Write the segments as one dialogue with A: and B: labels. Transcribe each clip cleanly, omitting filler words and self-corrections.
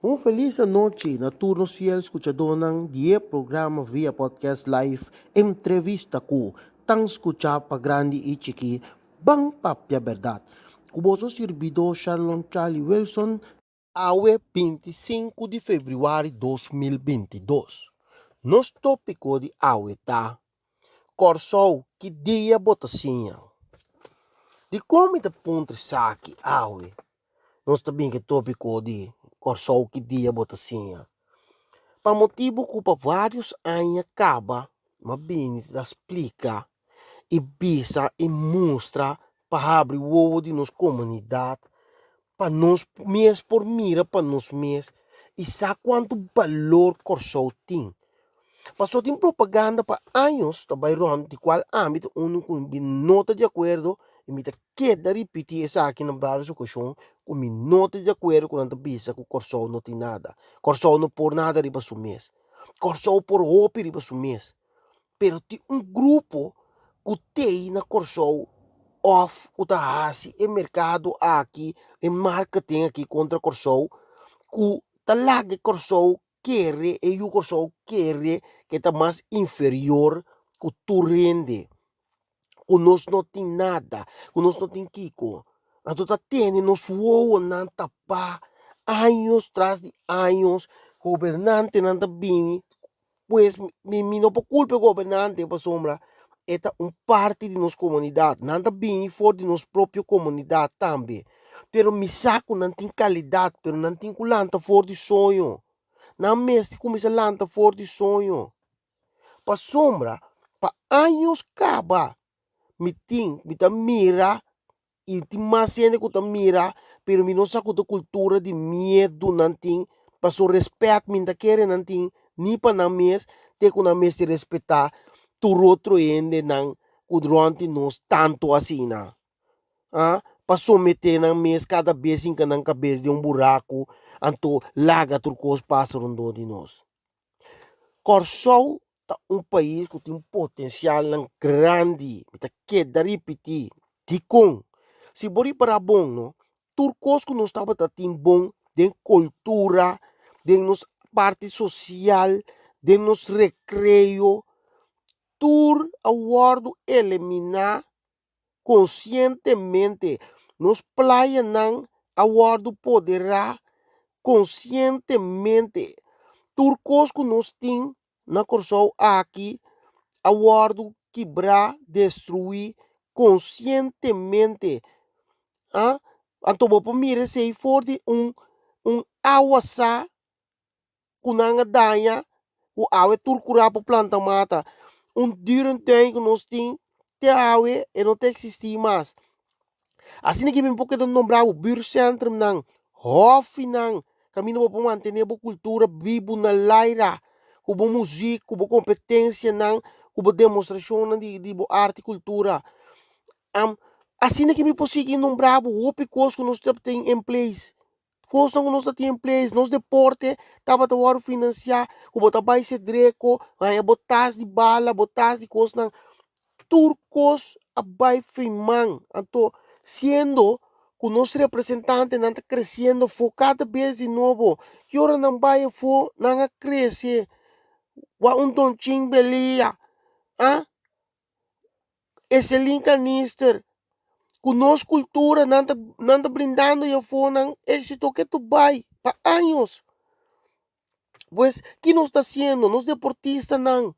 A: Un felis anochi na tur nos fiel skuchadónan di e programa via podcast live Entrevista ku tan skuchá pa grandi i chikí Ban Papia Bèrdat ku boso sirbidó Sharlon Charlie Wilson. Awe 25 di febrüari 2022. Nos tópiko di awe ta, Kòrsou ki dia bo ta siña? Dikon mi ta puntra esaki awe? Nos ta bin ku e tópiko di Kòrsou ki dia bo ta siña? Pa motibu ku pa vários aña kaba mi a bini ta splika i bisa i mustra pa habri wowo di nos komunidat pa nos mes por mira pa nos mes i sa kuantu balor Kòrsou tin. Pasobra tin propaganda pa años ta bai rònt di kual ami ta unu ku mi no ta di akuerdo i mi ta keda ripití esaki na vários okashon ku mi no ta di akuerdo ku nan ta bisa ku Kòrsou no tin nada. Kòrsou no por nada riba su mes. Kòrsou por hopi riba su mes. Pero tin un grupo ku t'ei na Kòrsou òf ku ta hasi e merkado aki, e marketing aki kontra Kòrsou ku ta laga e Kòrsou kere, e yu Kòrsou kere ku e ta mas inferior ku tur hende, ku nos no tin nada, ku nos no tin kiko. Anto ta tene nos wowonan tapá años tras di años, gobernantenan ta bini Pues mi mi no por culpa e gobernante pasobra e ta un parti di nos comunidad. Nan ta bini for di nos propio comunidad tambe. Pero mi sa cu nan tin calidad, pero nan tin cu lanta for di soño. Nan mester cuminsa lanta for di soño. Pasobra pa años caba mi tin, mi ta mira i tin mas hende ku ta mira pero mi no sa ku ta kultura di miedu nan tin paso respet mi ta kere nan tin ni pa nan mes te ku nan mester respetá tur otro hendenan ku rònt di nos tantu asina ah pa someté nan mes kada bes hinka nan kabes den un buraku anto laga tur kos pasa rondó di nos. Kòrsou ta un pais ku tin potensialnan grandi, mi ta keda ripití. Dikon? Si bo ripará bon no, tur kos ku nos tabata tin bon den kultura, den nos parti sosial, den nos rekreo, tur a wòrdu eliminá konsientemente. Nos playanan a wòrdu poderá konsientemente. Tur kos ku nos tin na Kòrsou aki a wòrdu kibrá, destruí konsientemente. A Anto bo por mira esei for di un un awasá ku nan a daña ku awe tur kura por planta mata. Un dierentuin ku nos tin te awe e no ta eksistí mas. Asina ke mi por keda nombra bo buurtcentrumnan, hòfinan, kaminda bo por mantené bo kultura bibu na laira ku bo muzik, ku bo kompetensianan, ku bo demostrashonnan di bo arte i kultura. Asina ke mi por sigui nombra bo hopi kos ku nos ta tin en place. Kosnan ku nos ta tin place, nos deporte tabata wòrdu finansiá, ku bo ta bai Sedreko, haña bo tas di bala, bo tas di kosnan, tur kos a bai firman. Anto, siendo ku nos representantenan ta kresiendo afó kada bes di nobo, ki ora nan bai afó nan a krese, wak un Donchin Belia, ah. Eselin Kanister, ku nos kultura nan ta nan ta brindando e afonan éksito ke tur bai pa años. Pues ki nos ta hasiendo? Nos deportistanan,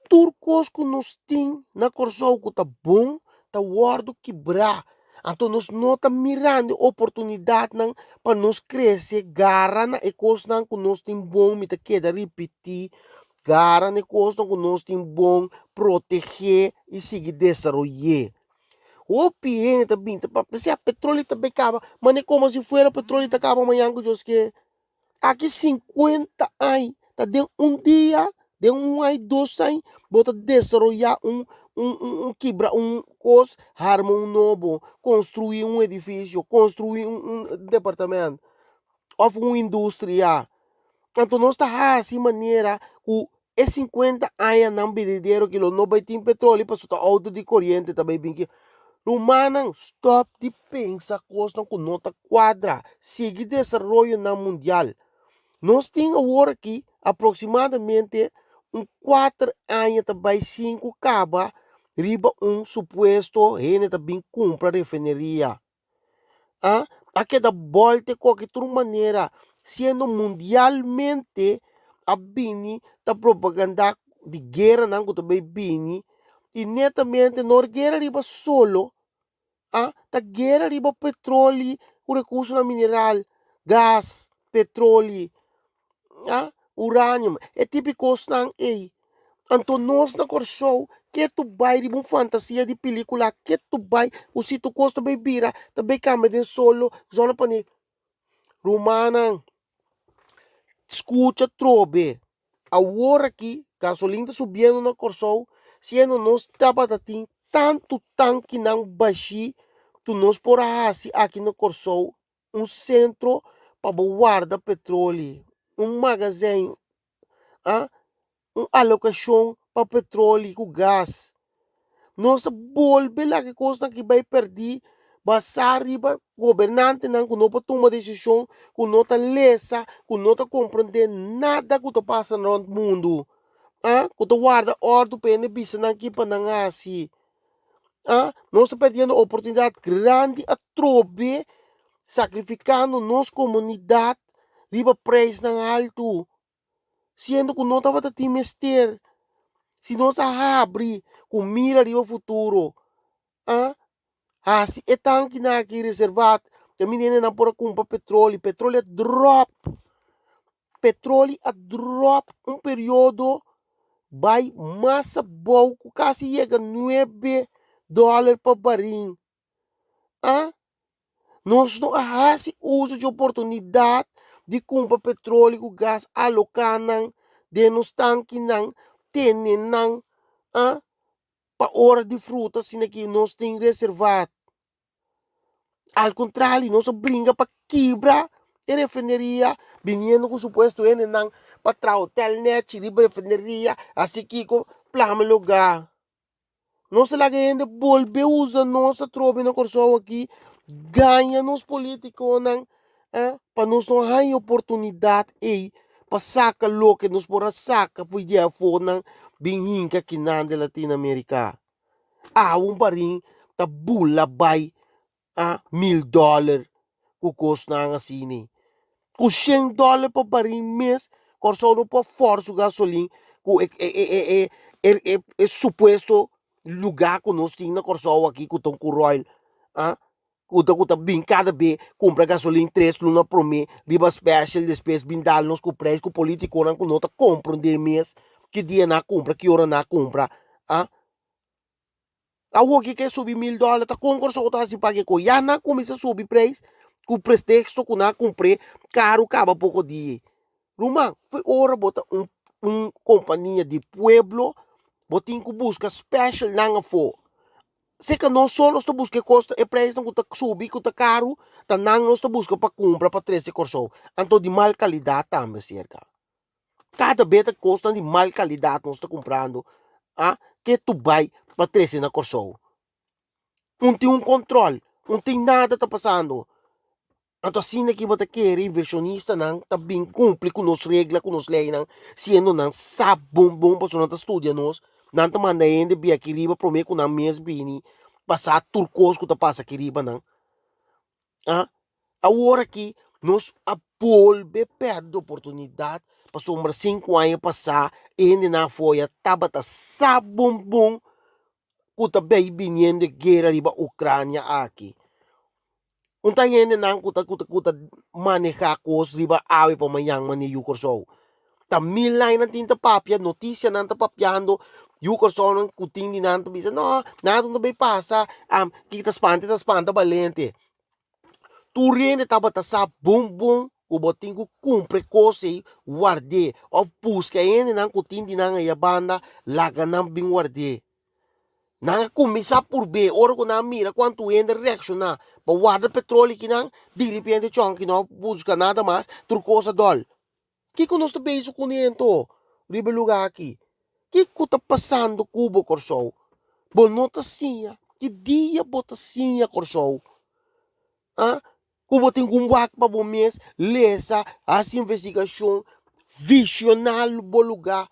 A: tur kos ku nos tin na Kòrsou ku ta bon ta wòrdu kibrá. Anto nos no ta mirando e oportunidatnan pa nos krese, gara na e kosnan ku nos tin bon, mi ta keda ripití, gara na e kosnan ku nos tin bon, protegé i sigui desaroy'é. Hopi hende ta bin ta papia, si a petroli ta bai kaba, mane komo si fuera petroli ta kaba mañan ku Dios ke. Aki sinkuenta aña ta den un dia, den un aña, dos aña bo ta desaroyá un un un kibra un kos, harma un nobo, konstruí un edifisio, konstruí un un departamento òf un industria. Anto nos ta hasi manera ku e sinkuenta añanan benidero ki lo no bai tin petroli pasobra ta outo di koriente ta bai bin ki. Rumannan, stòp di pensa kosnan ku no ta kuadra. Sigui desaroyonan mundial. Nos tin awor aki aproximadamente un kuater aña ta bai sinku kaba riba un supuesto hende ta bin kumpra refineria. A a keda bòlta e koki tur manera siendo mundialmente a bini ta propagandá di gueranan ku ta bai bini i netamente no guera riba solo a ta guera riba petroli ku rekursonan mineral, gas, petroli. A Uranium, e tipo di kosnan ei. Anto nos na Kòrsou ke tu bai riba un fantasia di pilikula, ke tu bai ku si tur kos ta bai bira, ta bai kambia den solo, zona pa ni. Rumannan, skucha trobe, awor aki gasolin ta subiendo na Kòrsou, siendo nos tabata tin tantu tankinan bashí ku nos por a hasi aki na Kòrsou. Un sentro pa bo warda petroli, un magazijn, ah, un alokashon pa petroli ku gas. Nos a bolbe laga e kosnan aki bai pèrdí basá riba gobernantenan ku no por tuma desishon, ku no ta lesa, ku no ta komprondé nada ku ta pasa rònt mundu, ah, ku ta warda òrdu pa hende bisa nan ki pa nan hasi. Ah, nos ta perdiendo oportunidad grandi atrobe sacrificando nos comunidad riba prijsnan haltu, siendo cu no tabata tin mester. Si nos a habri cu mira riba futuro, ah, haci e tankinan aki reserva, ta mi nenenan por a cumpra petroli, petroli a drop. Petroli a drop un periodo bai mas abou ku kasi yega nuebe dòler pa barin. Ah, nos no a hasi uso di oportunidat di kumpra petroli ku gas aloká nan den nos tankinan, tene nan, ah, pa ora di fruta asina ki nos tin reserva. Al contrario, nos a bringa pa kibra e refineria, biniendo cu supuesto hendenan pa traha hotel nechi riba refineria, haci kico, plama e lugar. Nos a laga hende bolbe usa nos atrobe na Corsou aki, gaña nos politiconan, pa nos no haña oportunidad ey pa saca loke nos por a saca for di afonan bin hinca akinan den Latinoamerica. Awe un barin ta bula bai a mil dòler ku kosnan asina. Ku shen dòler pa barin mes Kòrsou no por afòrd su gasolin ku e e supuesto lugá ku nos tin na Kòrsou aki ku ta un Curoil a. Ku ta ku ta bin kada be kumpra gasolin tres luna promé riba special despues bin dal nos ku preis ku politikonan ku no ta komprondé mes ki dia nan a kumpra ki ora nan a kumpra ah awor ki ke subi $1000 ta kon Kòrsou ta hasi paga e kos ya nan a kuminsá subi preis ku pretexto ku nan a kumpr'é karu kaba poko dia ruman fo'i ora bo ta un un kompania di pueblo bo tin ku buska special nan afó. Seka nos so nos ta buska e kos e preisnan ku ta subi ku ta karu ta nan nos ta buska pa kumpra pa trese Kòrsou anto di mal kalidat tambe serka kada be ta kosnan di mal kalidat nos ta kumprando a ke tu bai pa trese na Kòrsou un tin un kontrol un tin nada ta pasando. Anto asina ki bo ta kere invershonistanan ta bin kumpli ku nos regla, ku nos leinan, siendo nan sa bon bon pasobra nan ta studia nos, nan ta manda hende bin aki riba promé ku nan mes bini pa sa tur kos ku ta pasa aki riba nan. Ah, awor aki nos a bolbe pèrdè oportunidat pasobra sinku aña pasá hendenan afó ya tabata sa bon bon ku ta bay biniendo e guera riba Ucrania aki. Un ta hendenan ku ta ku ta ku ta maneha kos riba awe pa mañan manera yu Kòrsou. Ta mil lainan tin ta papia, notisianan ta papiando, yu Kòrsounan ku tin di nan ta bisa no, nada no ta bay pasa, kiko ta spanta ta spanta balente. Tur hende tabata sa bon bon ku bo tin ku kumpra e kos ei ward'é òf buska e hendenan ku tin di nan aya banda laga nan bin ward'é. Nan a kuminsá purb'é ora ku nan a mira kuantu hende a reakshoná pa warda petroli kinan, diripiente chònki no a buska nada mas, tur kos a dòl. Kiko nos ta bezig kuné anto riba e lugá aki? Kiko ta pasando ku bo Kòrsou? Bo no ta siña. Ki dia bo ta siña Kòrsou? Ah? Ku bo tin ku wak pa bo mes, lesa, hasi investigashon, vishoná bo lugá,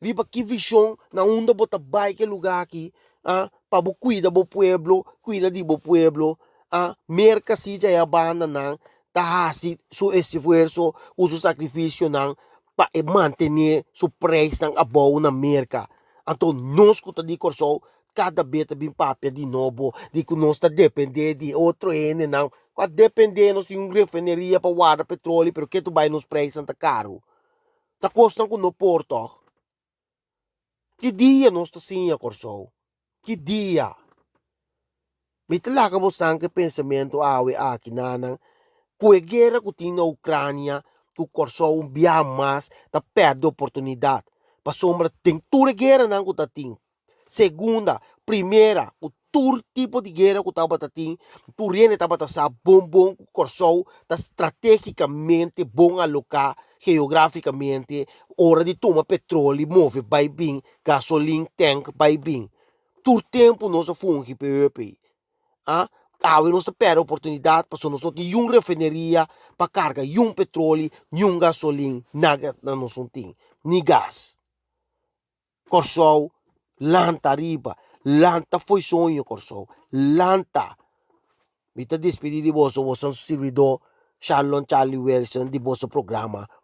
A: riba ki vishon, na unda bo ta bai ku e lugá aki, ah, pa bo kuida bo pueblo, kuida di bo pueblo, ah. Merka si djaya bandanan ta hasi su esfuerso ku su sakrifisionan pa e mantené su preisnan abou na Merka. Anto nos ku ta di Kòrsou kada be ta bin papia di nobo di ku nos ta dependé di otro hendenan. Ku a dependé nos tin un refineria pa warda petroli pero ke tu bai nos preisnan ta karu. Ta kosnan ku no por tòg. Ki dia nos ta siña Kòrsou? Ki dia? Mi ta laga bosan ku e pensamentu awe aki nanan ku e guera ku tin na Ukrania ku Kòrsou un bia mas ta pèrdè oportunidat pasobra den tur e gueranan ku ta tin segunda, primera ku tur tipo di guera ku tabata tin tur hende tabata sa bon bon ku Kòrsou ta stratégikamente bon aloká geográfikamente ora di tuma petroli move bai bin gasolin tènk bai bin. Tur tempu nos a fungi pa e heup ei. A Awe nos ta pèrdè oportunidat pasobra nos no tin niun refineria pa karga niun petroli, niun gasolin, nada na nos no tin, ni gas. Kòrsou, lanta ariba, lanta fo'i soño Kòrsou, lanta. Mi ta despedí di boso, boso sirbidó Sharlon Charlie Wilson di boso programa.